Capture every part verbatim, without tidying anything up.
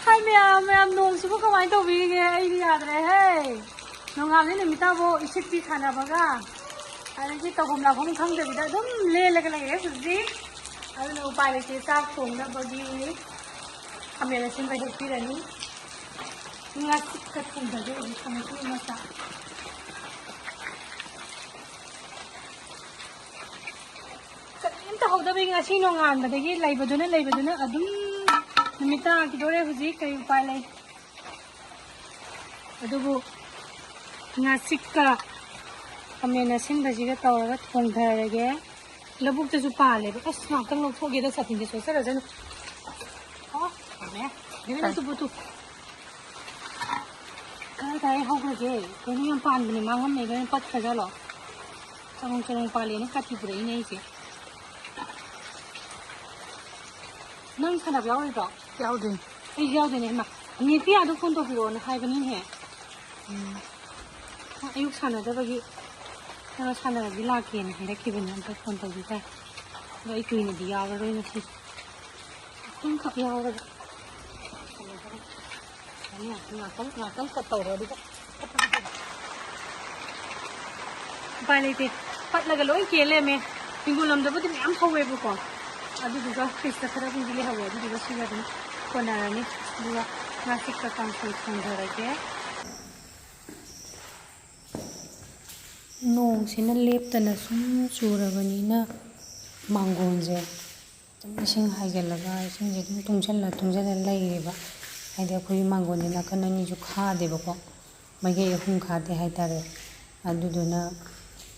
ꯍꯥꯏ ꯃꯌꯥꯝ, ꯃꯌꯥꯝ, ꯅꯣꯡꯁꯤꯕꯨ ꯀꯃꯥꯏꯅ ꯇꯧꯕꯤꯔꯤꯒꯦ? ꯑꯩꯗꯤ ꯌꯥꯗ꯭ꯔꯦꯍꯦ꯫ ꯅꯣꯡꯉꯥꯜꯂꯤ ꯅꯨꯃꯤꯠ ꯇꯥꯕꯨ ꯏꯁꯤꯠꯄꯤ ꯁꯥꯟꯅꯕꯒ, ꯑꯗꯒꯤ ꯇꯧꯐꯝ ꯂꯥꯛꯐꯝ ꯈꯪꯗꯕꯤꯗ ꯑꯗꯨꯝ ꯂꯦꯜꯂꯒ ꯂꯩꯔꯦ ꯍꯧꯖꯤꯛ꯫ ꯑꯗꯨꯅ ꯎꯄꯥꯏ ꯂꯩꯇꯦ, ꯆꯥꯛ ꯊꯣꯡꯅꯕꯒꯤ ꯈꯥꯃꯦꯟ ꯑꯁꯤꯟꯕ ꯍꯦꯛꯄꯤꯔꯅꯤ꯫ ꯉꯥꯆꯤꯛꯀ ꯊꯣꯡꯖꯒꯦ ꯍꯧꯖꯤꯛ, ꯈꯥꯃꯦꯟ ꯑꯁꯤꯟꯕ ꯃꯆꯥ꯫ ꯀꯔꯤꯝꯇ ꯍꯧꯗꯕꯤ ꯉꯁꯤ ꯅꯣꯡꯉꯥꯟꯕꯗꯒꯤ ꯂꯩꯕꯗꯨꯅ, ꯂꯩꯕꯗꯨꯅ ꯑꯗꯨꯝ ꯅꯨꯃꯤꯠ ꯇꯥꯈꯤꯗꯣꯔꯦ ꯍꯧꯖꯤꯛ, ꯀꯔꯤ ꯎꯄꯥꯏ ꯂꯩ? ꯑꯗꯨꯕꯨ ꯉꯥꯆꯤꯛꯀ ꯈꯥꯃꯦꯟ ꯑꯁꯤꯟꯕꯁꯤꯒ ꯇꯧꯔꯒ ꯊꯣꯡꯊꯔꯒꯦ꯫ ꯂꯧꯕꯨꯛꯇꯁꯨ ꯄꯥꯜꯂꯦꯕ꯫ ꯑꯁ, ꯉꯥꯛꯇꯪ ꯂꯧꯊꯣꯛꯀꯦꯗ, ꯁꯥꯇꯤꯟꯁꯦ ꯁꯣꯠꯆꯔꯁꯅꯨ꯫ ꯑꯣ, ꯌꯥꯝꯃꯦ꯫ ꯕꯦꯝꯃ, ꯅꯪ ꯇꯨ ꯄꯨ ꯇꯨ꯫ ꯀꯗꯥꯏ ꯍꯧꯈ꯭ꯔꯒꯦ? ꯀꯩꯅꯣ, ꯌꯥꯝ ꯄꯥꯟꯕꯅꯦ, ꯃꯥꯡꯉꯝꯃꯦ, ꯂꯣꯏꯅ ꯄꯠꯈ꯭ꯔꯖꯥꯠꯂꯣ? ꯆꯔꯣꯡ ꯆꯔꯣꯡ ꯄꯥꯜꯂꯦꯅ ꯀꯥꯇꯤ ꯄꯨꯔꯛꯏꯅꯦ ꯑꯩꯁꯦ꯫ ꯅꯪ ꯁꯥꯟꯅꯕ ꯌꯥꯎꯔꯣꯏꯗ꯭ꯔꯣ? ꯌꯥꯎꯗꯣꯏꯅꯤ꯫ ꯑꯩꯁꯨ ꯌꯥꯎꯗꯣꯏꯅꯦ꯫ ꯍꯩꯃꯥ, ꯅꯦꯄꯤꯌꯥꯗꯣ ꯐꯣꯟ ꯇꯧꯕꯤꯔꯛꯑꯣꯅ ꯍꯥꯏꯕꯅꯤꯅꯦ꯫ ꯎꯝ꯫ ꯑꯌꯨꯛ ꯁꯥꯟꯅꯗꯕꯒꯤ, ꯃꯥ ꯁꯥꯟꯅꯔꯗꯤ ꯂꯥꯛꯀꯦꯅ ꯍꯥꯏꯔꯛꯈꯤꯕꯅꯦ꯫ ꯑꯝꯇ ꯐꯣꯟ ꯇꯧꯕꯤ ꯇꯥꯔꯦ꯫ ꯑꯗꯣ ꯑꯩ ꯀꯨꯏꯅꯗꯤ ꯌꯥꯎꯔꯔꯣꯏ ꯉꯁꯤ꯫ ꯉꯥꯛꯇꯪꯈꯛ ꯌꯥꯎꯔꯒ꯫ ꯉꯥꯛꯇꯪ, ꯉꯥꯛꯇꯪ, ꯉꯥꯛꯇꯪ ꯀꯠ ꯇꯧꯔꯣ, ꯑꯗꯨꯒ꯫ ꯎꯄꯥꯏ ꯂꯩꯇꯦ꯫ ꯄꯠꯂꯒ ꯂꯣꯏ ꯀꯦꯜ ꯂꯩꯔꯝꯃꯦ꯫ ꯍꯤꯡꯒꯣꯜ ꯂꯝꯗꯕꯨꯗꯤ ꯃꯌꯥꯝ ꯍꯧꯋꯦꯕꯀꯣ꯫ ꯑꯗꯨꯗꯨꯒ ꯐ꯭ꯔꯤꯖꯇ ꯈꯔꯕꯨꯗꯤ ꯂꯩꯍꯧꯋꯦ꯫ ꯑꯗꯨꯗꯨꯒ ꯁꯤꯒ ꯑꯗꯨꯝ ꯀꯣꯟꯅꯔꯅꯤ꯫ ꯑꯗꯨꯒ ꯉꯥꯆꯤꯛꯀ ꯀꯥꯡꯁꯣꯏ ꯊꯣꯡꯊꯔꯒꯦ꯫ ꯅꯣꯡꯁꯤꯅ ꯂꯦꯞꯇꯅ ꯁꯨꯝ ꯆꯨꯔꯕꯅꯤꯅ ꯃꯥꯡꯒꯣꯟꯁꯦ ꯑꯗꯨꯝ ꯏꯁꯤꯡ ꯍꯥꯏꯒꯠꯂꯒ ꯏꯁꯤꯡꯁꯦ ꯑꯗꯨꯝ ꯇꯨꯡꯁꯤꯜꯂ ꯇꯨꯡꯁꯤꯜꯂ ꯂꯩꯔꯦꯕ꯫ ꯍꯥꯏꯗꯤ ꯑꯩꯈꯣꯏꯒꯤ ꯃꯥꯡꯒꯣꯟꯁꯦ ꯅꯥꯀꯟ ꯑꯅꯤꯁꯨ ꯈꯥꯗꯦꯕꯀꯣ, ꯃꯥꯏꯀꯩ ꯑꯍꯨꯝ ꯈꯥꯗꯦ ꯍꯥꯏꯇꯥꯔꯦ꯫ ꯑꯗꯨꯗꯨꯅ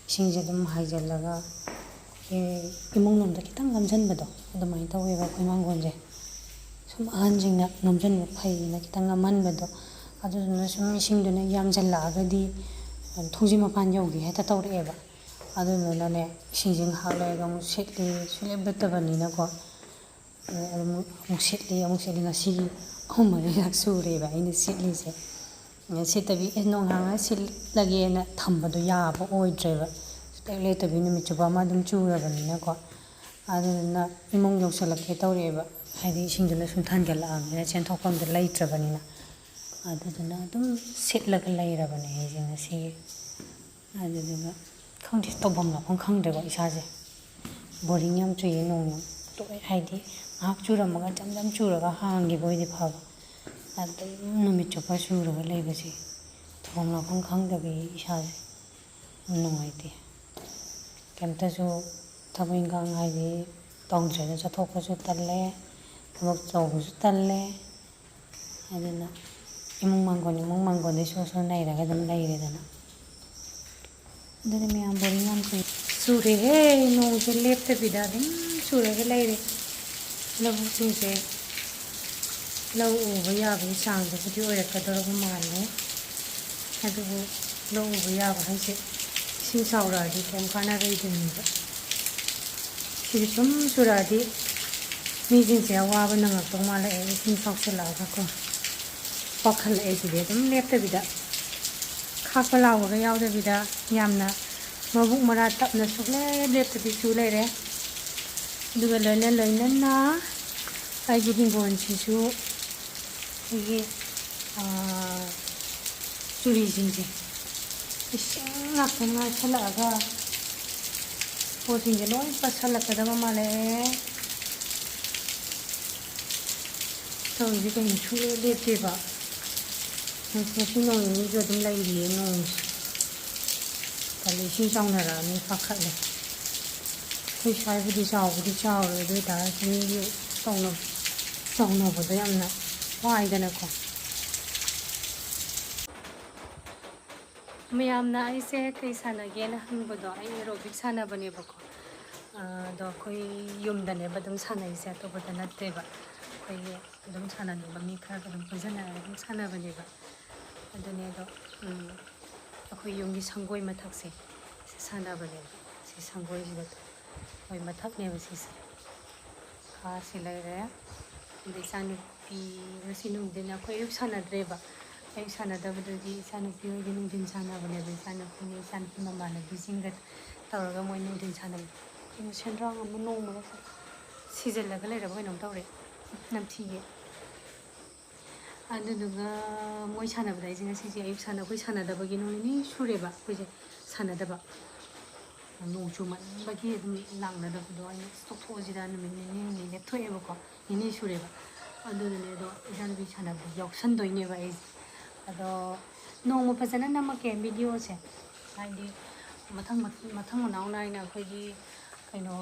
ꯏꯁꯤꯡꯁꯦ ꯑꯗꯨꯝ ꯍꯥꯏꯖꯤꯜꯂꯒ ꯑꯩꯈꯣꯏꯒꯤ ꯏꯃꯨꯡ ꯂꯣꯝꯗ ꯈꯤꯇꯪ ꯅꯝꯁꯤꯟꯕꯗꯣ ꯑꯗꯨꯃꯥꯏꯅ ꯇꯧꯋꯦꯕ ꯑꯩꯈꯣꯏ ꯃꯥꯡꯒꯣꯟꯁꯦ꯫ ꯁꯨꯝ ꯑꯍꯟꯁꯤꯡꯅ ꯅꯝꯁꯤꯟꯕ ꯐꯩꯌꯦꯅ ꯈꯤꯇꯪ ꯅꯝꯍꯟꯕꯗꯣ, ꯑꯗꯨꯗꯨꯅ ꯁꯨꯝ ꯏꯁꯤꯡꯗꯨꯅ ꯌꯥꯝꯁꯤꯜꯂꯛꯑꯒꯗꯤ ꯊꯣꯡꯖꯤꯟ ꯃꯄꯥꯟ ꯌꯧꯒꯦ ꯍꯦꯛꯇ ꯇꯧꯔꯛꯑꯦꯕ꯫ ꯑꯗꯨꯗꯨꯅꯅꯦ, ꯏꯁꯤꯡꯁꯦ ꯉꯥꯏꯍꯥꯛ ꯂꯩꯔꯒ ꯑꯃꯨꯛ ꯁꯤꯠꯂꯤ, ꯁꯨꯡꯂꯦꯞ ꯂꯦꯞꯇꯕꯅꯤꯅꯀꯣ꯫ ꯑꯗꯨ ꯑꯃꯨꯛ, ꯑꯃꯨꯛ ꯁꯤꯠꯂꯤ, ꯑꯃꯨꯛ ꯁꯤꯠꯂꯤ꯫ ꯉꯁꯤꯒꯤ ꯑꯍꯨꯝ ꯃꯔꯤꯔꯛ ꯁꯨꯔꯦꯕ ꯑꯩꯅ ꯁꯤꯠꯂꯤꯁꯦ꯫ ꯁꯤꯠꯇꯕꯤ, "ꯑꯦ, ꯅꯣꯡ ꯍꯥꯡꯉꯒ ꯁꯤꯠꯂꯒꯦꯅ" ꯊꯝꯕꯗꯣ ꯌꯥꯕ ꯑꯣꯏꯗ꯭ꯔꯦꯕ꯫ ꯁꯨꯡꯂꯦꯞ ꯂꯦꯞꯇꯕꯤ ꯅꯨꯃꯤꯠ ꯆꯨꯞꯄ ꯑꯃ ꯑꯗꯨꯝ ꯆꯨꯔꯕꯅꯤꯅꯀꯣ꯫ ꯑꯗꯨꯗꯨꯅ ꯏꯃꯨꯡ ꯌꯧꯁꯜꯂꯛꯀꯦ ꯇꯧꯔꯛꯑꯦꯕ꯫ ꯍꯥꯏꯗꯤ ꯏꯁꯤꯡꯗꯨꯅ ꯁꯨꯝ ꯊꯟꯒꯠꯂꯛꯑꯕꯅꯤꯅ ꯆꯦꯟꯊꯣꯛꯐꯝꯗꯣ ꯂꯩꯇ꯭ꯔꯕꯅꯤꯅ꯫ ꯑꯗꯨꯗꯨꯅ ꯑꯗꯨꯝ ꯁꯤꯠꯂꯒ ꯂꯩꯔꯕꯅꯦ ꯑꯩꯁꯦ ꯉꯁꯤꯒꯤ꯫ ꯑꯗꯨꯗꯨꯒ ꯈꯪꯗꯦ, ꯇꯧꯐꯝ ꯂꯥꯛꯐꯝ ꯈꯪꯗ꯭ꯔꯦꯀꯣ ꯏꯁꯥꯁꯦ꯫ ꯕꯣꯔꯤꯡ ꯌꯥꯝ ꯆꯨꯏꯌꯦ ꯅꯣꯡ ꯇꯣꯛꯑꯦ꯫ ꯍꯥꯏꯗꯤ ꯉꯥꯏꯍꯥꯛ ꯆꯨꯔꯝꯃꯒ ꯖꯝ ꯖꯝ ꯆꯨꯔꯒ ꯍꯥꯡꯈꯤꯕ ꯑꯣꯏꯗꯤ ꯐꯕ꯫ ꯑꯗꯨꯝ ꯅꯨꯃꯤꯠ ꯆꯨꯞꯄ ꯆꯨꯔꯒ ꯂꯩꯕꯁꯦ ꯇꯧꯐꯝ ꯂꯥꯛꯐꯝ ꯈꯪꯗꯕꯤ ꯏꯁꯥꯁꯦ ꯌꯥꯝ ꯅꯨꯡꯉꯥꯏꯇꯦ꯫ ꯀꯩꯝꯇꯁꯨ ꯊꯕꯛ ꯏꯟꯈꯥꯡ ꯍꯥꯏꯗꯤ ꯇꯧꯗ꯭ꯔꯦꯗ, ꯆꯠꯊꯣꯛꯄꯁꯨ ꯇꯜꯂꯦ, ꯊꯕꯛ ꯇꯧꯕꯁꯨ ꯇꯜꯂꯦ꯫ ꯑꯗꯨꯅ ꯏꯃꯨꯡ ꯃꯥꯡꯒꯣꯟ, ꯏꯃꯨꯡ ꯃꯥꯡꯒꯣꯟꯗꯩ ꯁꯨꯔ ꯁꯨꯔ ꯅꯩꯔꯒ ꯑꯗꯨꯝ ꯂꯩꯔꯦꯗꯅ꯫ ꯑꯗꯨꯅ ꯃꯌꯥꯝ ꯕꯣꯔꯤꯡ ꯌꯥꯝ ꯆꯨꯏ꯫ ꯆꯨꯔꯦꯍꯦ, ꯅꯣꯡꯁꯦ ꯂꯦꯞꯇꯕꯤꯗ ꯑꯗꯨꯝ ꯆꯨꯔꯒ ꯂꯩꯔꯦ꯫ ꯂꯧꯕꯨꯛꯁꯤꯡꯁꯦ ꯂꯧ ꯎꯕ ꯌꯥꯕꯒꯤ ꯆꯥꯡꯗꯕꯨꯗꯤ ꯑꯣꯏꯔꯛꯀꯗꯧꯔꯕ ꯃꯥꯜꯂꯦ꯫ ꯑꯗꯨꯕꯨ ꯂꯧ ꯎꯕ ꯌꯥꯕ ꯍꯥꯏꯁꯦ ꯏꯁꯤꯡ ꯆꯥꯎꯔꯛꯑꯗꯤ ꯀꯩꯝ ꯀꯥꯟꯅꯔꯣꯏꯗꯣꯏꯅꯦꯕ꯫ ꯁꯤꯁꯨ ꯁꯨꯝ ꯆꯨꯔꯛꯑꯗꯤ ꯃꯤꯁꯤꯡꯁꯦ ꯑꯋꯥꯕ ꯅꯪꯉꯛꯇꯧ ꯃꯥꯜꯂꯛꯑꯦ, ꯏꯁꯤꯡ ꯆꯥꯎꯁꯤꯜꯂꯛꯑꯒꯀꯣ꯫ ꯄꯥꯈꯠꯂꯛꯑꯦ ꯁꯤꯗꯤ ꯑꯗꯨꯝ ꯂꯦꯞꯇꯕꯤꯗ, ꯈꯥꯛꯄ ꯂꯥꯎꯕꯒ ꯌꯥꯎꯗꯕꯤꯗ ꯌꯥꯝꯅ ꯃꯕꯨꯛ ꯃꯔꯥ ꯇꯞꯅ ꯁꯨꯡꯂꯦꯞ ꯂꯦꯞꯇꯕꯤ ꯆꯨ ꯂꯩꯔꯦ꯫ ꯑꯗꯨꯒ ꯂꯣꯏꯅ ꯂꯣꯏꯅꯅ ꯑꯩꯒꯤ ꯍꯤꯡꯒꯣꯜꯁꯤꯁꯨ ꯑꯩꯈꯣꯏꯒꯤ, ꯑꯥ, ꯆꯨꯔꯤꯁꯤꯡꯁꯦ ꯏꯁꯤꯡ ꯉꯥꯛꯇ ꯉꯥꯏꯁꯜꯂꯛꯑꯒ ꯄꯣꯠꯁꯤꯡꯁꯦ ꯂꯣꯏ ꯄꯠꯁꯜꯂꯛꯀꯗꯕ ꯃꯥꯜꯂꯛꯑꯦ꯫ ꯇꯧꯔꯤꯁꯦ ꯀꯩꯅꯣ ꯁꯨꯡꯂꯦꯞ ꯂꯦꯞꯇꯦꯕ꯫ ꯉꯁꯤ ꯅꯣꯡ ꯅꯤꯅꯤꯁꯨ ꯑꯗꯨꯝ ꯂꯩꯔꯤꯌꯦ ꯅꯣꯡꯁꯦ꯫ ꯇꯜꯂꯦ, ꯏꯁꯤꯡ ꯆꯥꯎꯅꯔꯛꯑꯅꯤ ꯄꯥꯈꯠꯂꯦ꯫ ꯑꯩꯈꯣꯏ ꯁ꯭ꯋꯥꯏꯕꯨꯗꯤ ꯆꯥꯎꯕꯨꯗꯤ ꯆꯥꯎꯔꯦ, ꯑꯗꯨ ꯑꯣꯏ ꯇꯥꯔꯁꯨ ꯃꯤꯒꯤ ꯆꯥꯎꯅ-, ꯆꯥꯎꯅꯕꯗꯣ ꯌꯥꯝꯅ ꯋꯥꯏꯗꯅꯀꯣ꯫ ꯃꯌꯥꯝꯅ ꯑꯩꯁꯦ ꯀꯩ ꯁꯥꯟꯅꯒꯦꯅ ꯍꯪꯕꯗꯣ, ꯑꯩ ꯑꯦꯔꯣꯕꯤꯛ ꯁꯥꯟꯅꯕꯅꯦꯕꯀꯣ꯫ ꯑꯗꯣ ꯑꯩꯈꯣꯏ ꯌꯨꯝꯗꯅꯦꯕ ꯑꯗꯨꯝ ꯁꯥꯟꯅꯩꯁꯦ, ꯑꯇꯣꯞꯄꯗ ꯅꯠꯇꯦꯕ꯫ ꯑꯩꯈꯣꯏꯒꯤ ꯑꯗꯨꯝ ꯁꯥꯟꯅꯅꯤꯡꯕ ꯃꯤ ꯈꯔꯒ ꯑꯗꯨꯝ ꯄꯨꯟꯁꯤꯟꯅꯔꯒ ꯑꯗꯨꯝ ꯁꯥꯟꯅꯕꯅꯦꯕ꯫ ꯑꯗꯨꯅꯦ ꯑꯗꯣ, ꯎꯝ, ꯑꯩꯈꯣꯏ ꯌꯨꯝꯒꯤ ꯁꯪꯒꯣꯏ ꯃꯊꯛꯁꯦ ꯁꯤ ꯁꯥꯟꯅꯕꯅꯦꯕ꯫ ꯁꯤ ꯁꯪꯒꯣꯏꯁꯤꯗ ꯑꯩꯈꯣꯏ ꯃꯊꯛꯅꯦꯕ ꯁꯤꯁꯦ꯫ ꯈꯥꯁꯤ ꯂꯩꯔꯦ꯫ ꯑꯗꯩ ꯏꯆꯥꯅꯨꯄꯤ ꯉꯁꯤ ꯅꯨꯡꯊꯤꯟ ꯑꯩꯈꯣꯏ ꯑꯌꯨꯛ ꯁꯥꯟꯅꯗ꯭ꯔꯦꯕ꯫ ꯑꯌꯨꯛ ꯁꯥꯟꯅꯗꯕꯗꯨꯒꯤ ꯏꯆꯥꯅꯨꯄꯤ ꯍꯣꯏꯒꯤ ꯅꯨꯡꯊꯤꯟ ꯁꯥꯟꯅꯕꯅꯦꯕ꯫ ꯏꯆꯥꯅꯨꯄꯤꯅꯦ, ꯏꯆꯥꯅꯨꯄꯤ ꯃꯃꯥꯟꯅꯕꯤꯁꯤꯡꯒ ꯇꯧꯔꯒ ꯃꯣꯏ ꯅꯨꯡꯊꯤꯟ ꯁꯥꯟꯅꯩ꯫ ꯀꯩꯅꯣ, ꯁꯦꯟꯗ꯭ꯔꯥꯡ ꯑꯃ ꯅꯣꯡꯃꯗ ꯁꯤꯖꯤꯜꯂꯒ ꯂꯩꯔꯕ ꯀꯩꯅꯣꯝ ꯇꯧꯔꯦ꯫ ꯅꯝꯊꯤꯌꯦ꯫ ꯑꯗꯨꯗꯨꯒ ꯃꯣꯏ ꯁꯥꯟꯅꯕꯗ ꯑꯩꯁꯦ ꯉꯁꯤꯁꯦ ꯑꯌꯨꯛ ꯁꯥꯟꯅ-, ꯑꯩꯈꯣꯏ ꯁꯥꯟꯅꯗꯕꯒꯤ ꯅꯨꯃꯤꯠ ꯅꯤꯅꯤ ꯁꯨꯔꯦꯕ ꯑꯩꯈꯣꯏꯁꯦ ꯁꯥꯟꯅꯗꯕ꯫ ꯅꯣꯡ ꯆꯨꯃꯟꯕꯒꯤ ꯑꯗꯨꯝ ꯂꯥꯛꯅꯗꯕꯗꯣ ꯑꯩꯅ "ꯑꯁ, ꯇꯣꯛꯊꯣꯛꯑꯁꯤꯗ", ꯅꯨꯃꯤꯠ ꯅꯤꯅꯤ ꯍꯨꯝꯅꯤ ꯂꯦꯞꯊꯣꯛꯑꯦꯕꯀꯣ, ꯅꯤꯅꯤ ꯁꯨꯔꯦꯕ꯫ ꯑꯗꯨꯗꯨꯅꯦ ꯑꯗꯣ ꯏꯆꯥꯅꯨꯄꯤ ꯁꯥꯟꯅꯕꯗ ꯌꯥꯎꯁꯟꯗꯣꯏꯅꯦꯕ ꯑꯩꯁꯦ꯫ ꯑꯗꯣ ꯅꯣꯡꯃ ꯐꯖꯅ ꯅꯝꯃꯛꯀꯦ ꯚꯤꯗꯤꯑꯣꯁꯦ, ꯍꯥꯏꯗꯤ ꯃꯊꯪ, ꯃꯊꯪ ꯃꯅꯥꯎ ꯅꯥꯏꯅ ꯑꯩꯈꯣꯏꯒꯤ ꯀꯩꯅꯣ,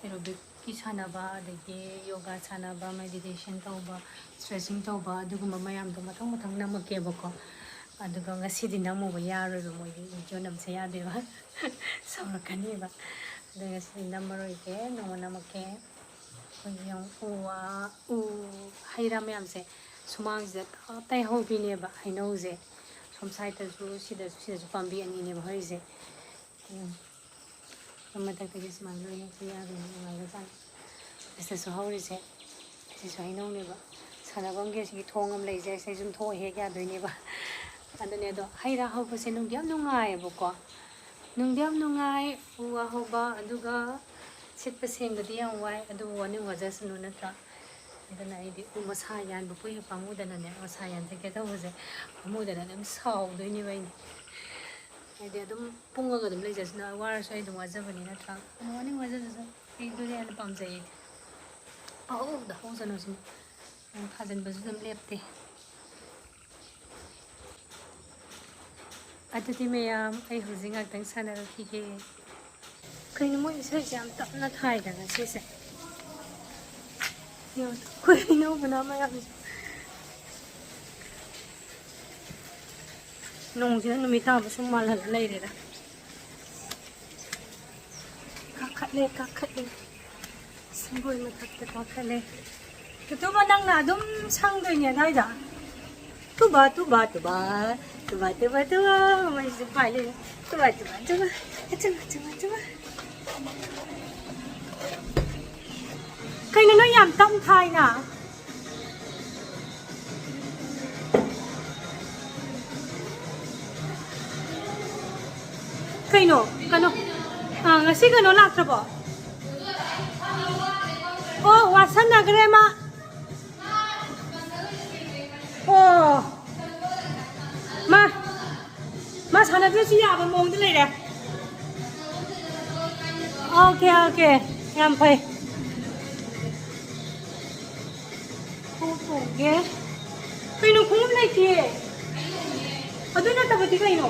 ꯑꯦꯔꯣꯕꯤꯛꯀꯤ ꯁꯥꯟꯅꯕ, ꯑꯗꯒꯤ ꯌꯣꯒꯥ ꯁꯥꯟꯅꯕ, ꯃꯦꯗꯤꯇꯦꯁꯟ ꯇꯧꯕ, ꯏꯁꯇ꯭ꯔꯦꯆꯤꯡ ꯇꯧꯕ, ꯑꯗꯨꯒꯨꯝꯕ ꯃꯌꯥꯝꯗꯣ ꯃꯊꯪ ꯃꯊꯪ ꯅꯝꯃꯛꯀꯦꯕꯀꯣ꯫ ꯑꯗꯨꯒ ꯉꯁꯤꯗꯤ ꯅꯝꯃꯨꯕ ꯌꯥꯔꯣꯏꯕ, ꯃꯣꯏꯗꯤ ꯚꯤꯗꯤꯑꯣ ꯅꯝꯁꯦ ꯌꯥꯗꯦꯕ꯫ ꯁꯥꯎꯔꯛꯀꯅꯦꯕ꯫ ꯑꯗꯨ ꯉꯁꯤꯗꯤ ꯅꯝꯃꯔꯣꯏꯒꯦ, ꯅꯣꯡꯃ ꯅꯝꯃꯛꯀꯦ꯫ ꯑꯩꯈꯣꯏꯒꯤ ꯌꯦꯡꯉꯨ, ꯎ ꯋꯥ, ꯎ, ꯍꯩ ꯔꯥ ꯃꯌꯥꯝꯁꯦ ꯁꯨꯃꯥꯡꯁꯤꯗ ꯇꯞꯇꯥꯏ ꯍꯧꯕꯤꯅꯦꯕ꯫ ꯍꯩꯅꯧꯁꯦ ꯁꯣꯝ ꯁꯥꯏꯗꯇꯁꯨ, ꯁꯤꯗꯁꯨ, ꯁꯤꯗꯁꯨ ꯄꯥꯝꯕꯤ ꯑꯅꯤꯅꯦꯕ ꯍꯧꯔꯤꯁꯦ꯫ ꯎꯝ꯫ ꯃꯊꯛꯇꯒꯤ ꯁꯨꯃꯥꯏꯅ ꯂꯣꯏ ꯍꯦꯛꯄ ꯌꯥꯕꯅꯤ, ꯅꯨꯡꯉꯥꯏꯈ꯭ꯔꯖꯥꯠꯅꯤ꯫ ꯑꯁꯤꯗꯁꯨ ꯍꯧꯔꯤꯁꯦ, ꯑꯁꯤꯁꯨ ꯍꯩꯅꯧꯅꯦꯕ꯫ ꯁꯥꯟꯅꯐꯝꯒꯤ ꯑꯁꯤꯒꯤ ꯊꯣꯡ ꯑꯃ ꯂꯩꯖꯩ, ꯁꯤꯗꯩ ꯁꯨꯝ ꯊꯣꯛꯑ ꯍꯦꯛ ꯌꯥꯗꯣꯏꯅꯦꯕ꯫ ꯑꯗꯨꯅꯦ, ꯑꯗꯣ ꯍꯩ ꯔꯥ ꯍꯧꯕꯁꯦ ꯅꯨꯡꯗꯤ ꯌꯥꯝ ꯅꯨꯡꯉꯥꯏꯌꯦꯕꯀꯣ꯫ ꯅꯨꯡꯗꯤ ꯌꯥꯝ ꯅꯨꯡꯉꯥꯏ ꯎ ꯋꯥ ꯍꯧꯕ, ꯑꯗꯨꯒ ꯁꯤꯠꯄ ꯁꯦꯡꯕꯗꯤ ꯌꯥꯝ ꯋꯥꯏ, ꯑꯗꯨꯕꯨ ꯋꯥꯅꯤꯡ ꯋꯥꯖꯁꯅꯨ, ꯅꯠꯇ꯭ꯔꯥ? ꯑꯗꯨꯅ ꯑꯩꯗꯤ ꯎ ꯃꯁꯥ ꯌꯥꯟꯕ ꯄꯣꯠ ꯍꯦꯛ ꯄꯥꯝꯃꯨꯗꯅꯅꯦ, ꯃꯁꯥ ꯌꯥꯟꯊꯠꯀꯦ ꯇꯧꯕꯁꯦ ꯄꯥꯝꯃꯨꯗꯅ ꯑꯗꯨꯝ ꯁꯥꯎꯗꯣꯏꯅꯦꯕ ꯑꯩꯗꯤ꯫ ꯍꯥꯏꯗꯤ ꯑꯗꯨꯝ ꯄꯨꯡꯉꯒ ꯑꯗꯨꯝ ꯂꯩꯖꯁꯅꯨ, ꯋꯥꯔꯁꯨ ꯑꯩ ꯑꯗꯨꯝ ꯋꯥꯖꯕꯅꯤ, ꯅꯠꯇ꯭ꯔꯥ? ꯑꯗꯨꯝ ꯋꯥꯅꯤꯡ ꯋꯥꯖꯁꯅꯨ, ꯑꯩ ꯑꯗꯨꯅ ꯍꯦꯟꯅ ꯄꯥꯝꯖꯩ ꯑꯩꯗꯤ꯫ ꯄꯪꯍꯧꯗ ꯍꯧꯖꯅꯨ ꯁꯤꯅꯤ꯫ ꯌꯥꯝ ꯊꯥꯖꯤꯟꯕꯁꯨ ꯑꯗꯨꯝ ꯂꯦꯞꯇꯦ꯫ ꯑꯗꯨꯗꯤ ꯃꯌꯥꯝ, ꯑꯩ ꯍꯧꯖꯤꯛ ꯉꯥꯛꯇꯪ ꯁꯥꯟꯅꯔꯛꯈꯤꯒꯦ꯫ ꯀꯩꯅꯣ ꯃꯣꯏ ꯏꯁꯩꯁꯦ ꯌꯥꯝ ꯇꯞꯅ ꯊꯥꯏꯗ ꯉꯁꯤꯁꯦ? ꯌꯦꯡꯉꯨ, ꯑꯩꯈꯣꯏ ꯏꯅꯧꯕꯅ ꯃꯌꯥꯝꯁꯦ꯫ ꯅꯣꯡꯁꯤꯅ ꯅꯨꯃꯤꯠ ꯇꯥꯕ ꯁꯨꯝ ꯃꯥꯜꯍꯜꯂ ꯂꯩꯔꯦꯗ꯫ ꯀꯥꯈꯠꯂꯦ, ꯀꯥꯈꯠꯂꯦ꯫ ꯁꯪꯒꯣꯏ ꯃꯊꯛꯇ ꯀꯥꯈꯠꯂꯦ꯫ ꯇꯨꯇꯨꯕ, ꯅꯪꯅ ꯑꯗꯨꯝ ꯁꯪꯗꯣꯏꯅꯦ ꯑꯗꯥꯏꯗ? ꯇꯨꯕ, ꯇꯨꯕ, ꯇꯨꯕ꯫ ꯇꯨꯕ, ꯇꯨꯕ, ꯇꯨꯕ꯫ ꯃꯣꯏꯁꯨ ꯄꯥꯏ ꯂꯩꯔꯦ꯫ ꯇꯨꯕ, ꯇꯨꯕ, ꯇꯨꯕ꯫ ꯑꯆꯨꯝ, ꯑꯆꯨꯝ, ꯑꯆꯨꯝ꯫ ꯀꯩꯅꯣ ꯅꯣꯏ ꯌꯥꯝ ꯇꯞ ꯊꯥꯏꯅ? ꯀꯩꯅꯣ? ꯀꯩꯅꯣ? ꯑꯥ, ꯉꯁꯤ ꯀꯩꯅꯣ ꯂꯥꯛꯇ꯭ꯔꯕꯣ? ꯁꯟꯅꯈ꯭ꯔꯦ ꯃꯥ꯫ ꯑꯣ꯫ ꯃꯥ꯫ ꯃꯥ ꯁꯥꯟꯅꯗ꯭ꯔꯁꯨ ꯌꯥꯕ ꯃꯑꯣꯡꯗ ꯂꯩꯔꯦ꯫ Okay, okay. ꯌꯥꯝ ꯐꯩ꯫ ꯈꯣꯡꯎꯞ ꯇꯣꯡꯒꯦ꯫ ꯀꯩꯅꯣ, ꯈꯣꯡꯎꯞ ꯂꯩꯇꯤꯌꯦ꯫ ꯑꯗꯨ ꯅꯠꯇꯕꯗꯤ ꯀꯩꯅꯣ?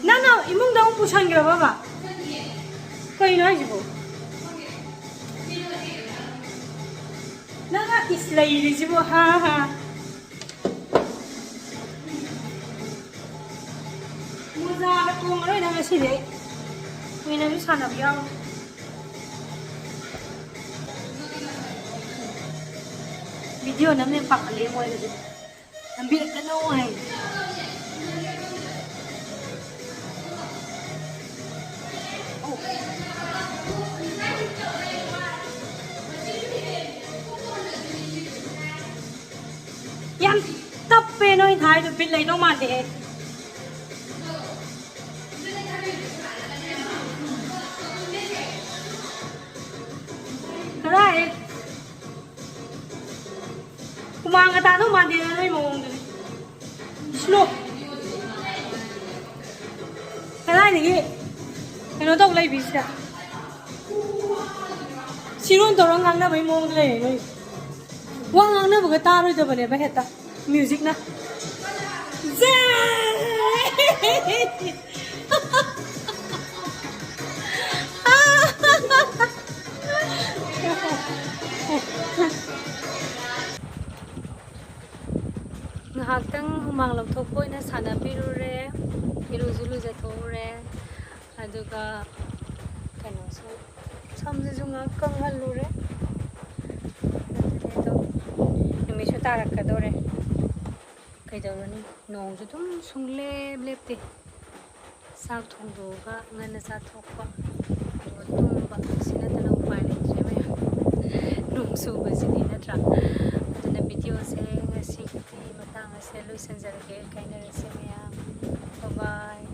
ꯅꯪꯅ ꯏꯃꯨꯡꯗ ꯑꯃꯨꯛ ꯄꯨꯁꯟꯈ꯭ꯔꯕꯕ? ꯀꯩꯅꯣ ꯍꯥꯏꯁꯤꯕꯣ? ꯅꯪꯅ ꯏꯁ ꯂꯩꯔꯤꯁꯤꯕꯣ? ꯍꯥ, ꯍꯥ꯫ ꯃꯣꯖꯥꯒ ꯇꯣꯡꯉꯔꯣꯏꯗ ꯉꯁꯤꯗꯤ ꯑꯩ꯫ ꯀꯨꯏꯅꯁꯨ ꯁꯥꯟꯅꯕ ꯌꯥꯎꯔꯣꯏ꯫ ꯚꯤꯗꯤꯑꯣ ꯅꯝꯃꯦ ꯄꯥꯈꯠꯂꯦ ꯃꯣꯏꯒꯁꯦ꯫ ꯂꯝꯕꯤꯗ ꯀꯟꯅ ꯍꯥꯏ꯫ ꯌꯥꯝ ꯇꯞꯄꯦ ꯅꯣꯏ ꯊꯥꯏꯗꯣ, ꯕꯤꯠ ꯂꯩꯗꯧ ꯃꯥꯟꯗꯦꯍꯦ꯫ ꯀꯗꯥꯏ? ꯍꯨꯃꯥꯡꯒ ꯇꯥꯗꯧ ꯃꯥꯟꯗꯦꯗ ꯅꯣꯏ ꯃꯑꯣꯡꯗꯨꯗꯤ꯫ ꯁ꯭ꯂꯣ꯫ ꯀꯗꯥꯏꯗꯒꯤ ꯀꯩꯅꯣ ꯇꯧ ꯂꯩꯕꯤꯁꯤꯗ? ꯁꯤꯔꯣꯟ ꯇꯧꯔ ꯉꯥꯡꯅꯕꯩ ꯃꯑꯣꯡꯗ ꯂꯩꯔꯦ ꯅꯣꯏ꯫ ꯋꯥ ꯉꯥꯡꯅꯕꯒ ꯇꯥꯔꯣꯏꯗꯕꯅꯦꯕ ꯍꯦꯛꯇ꯫ ꯃ꯭ꯌꯨꯖꯤꯛꯅ꯫ ꯖꯦ! ꯉꯥꯏꯍꯥꯛꯇꯪ ꯍꯨꯃꯥꯡ ꯂꯧꯊꯣꯛꯄ ꯑꯣꯏꯅ ꯁꯥꯟꯅꯕꯤꯔꯨꯔꯦ, ꯏꯔꯨꯁꯨ ꯂꯨꯖꯊꯣꯛꯎꯔꯦ, ꯑꯗꯨꯒ ꯀꯩꯅꯣꯁꯨ, ꯁꯝꯁꯤꯁꯨ ꯉꯥꯏꯍꯥꯛ ꯀꯪꯍꯜꯂꯨꯔꯦ꯫ ꯑꯗꯨꯅꯦ ꯑꯗꯣ, ꯅꯨꯃꯤꯠꯁꯨ ꯇꯥꯔꯛꯀꯗꯧꯔꯦ꯫ ꯀꯩꯗꯧꯔꯨꯅꯤ, ꯅꯣꯡꯁꯨ ꯑꯗꯨꯝ ꯁꯨꯡꯂꯦꯞ ꯂꯦꯞꯇꯦ꯫ ꯆꯥꯛ ꯊꯣꯡꯗꯣꯛꯑꯒ ꯉꯟꯅ ꯆꯥꯊꯣꯛꯄ, ꯑꯗꯨꯒ ꯇꯨꯝꯕ, ꯁꯤ ꯅꯠꯇꯅ ꯎꯄꯥꯏ ꯂꯩꯇ꯭ꯔꯦ ꯃꯌꯥꯝ꯫ ꯅꯣꯡ ꯆꯨꯕꯁꯤꯗꯤ ꯅꯠꯇ꯭ꯔꯥ? ꯑꯗꯨꯅ ꯚꯤꯗꯤꯑꯣꯁꯦ ꯉꯁꯤꯒꯤꯗꯤ ꯃꯇꯥꯡ ꯑꯁꯤꯗ ꯂꯣꯏꯁꯤꯟꯖꯔꯒꯦ꯫ ꯀꯥꯏꯅꯔꯁꯦ ꯃꯌꯥꯝ꯫ ꯕꯥꯏ ꯕꯥꯏ꯫